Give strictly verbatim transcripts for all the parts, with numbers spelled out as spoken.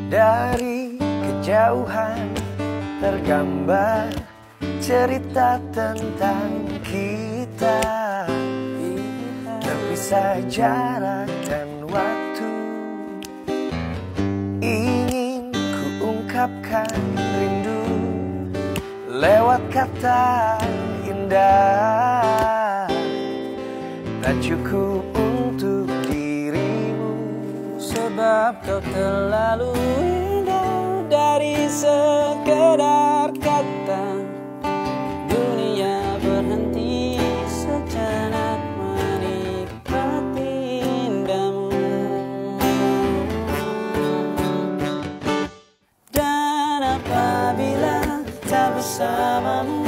Dari kejauhan tergambar cerita tentang kita, terpisah jarak dan waktu. Ingin kuungkapkan rindu lewat kata indah, tak cukup untuk dirimu. Sebab kau terlalu indah dari sekedar kata. Dunia berhenti sejenak menikmati indahmu. Dan apabila tak bersamamu,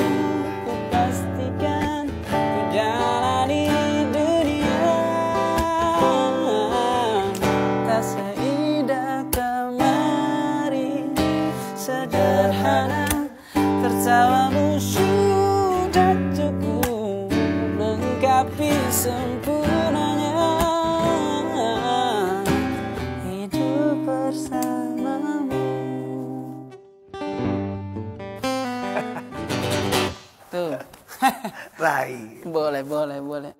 ku pastikan ku jalani dunia tak seindah kemarin. Sederhana, tertawamu sudah cukup melengkapi sempurnanya hidup bersamamu. Tu. Lain. Boleh, boleh, boleh.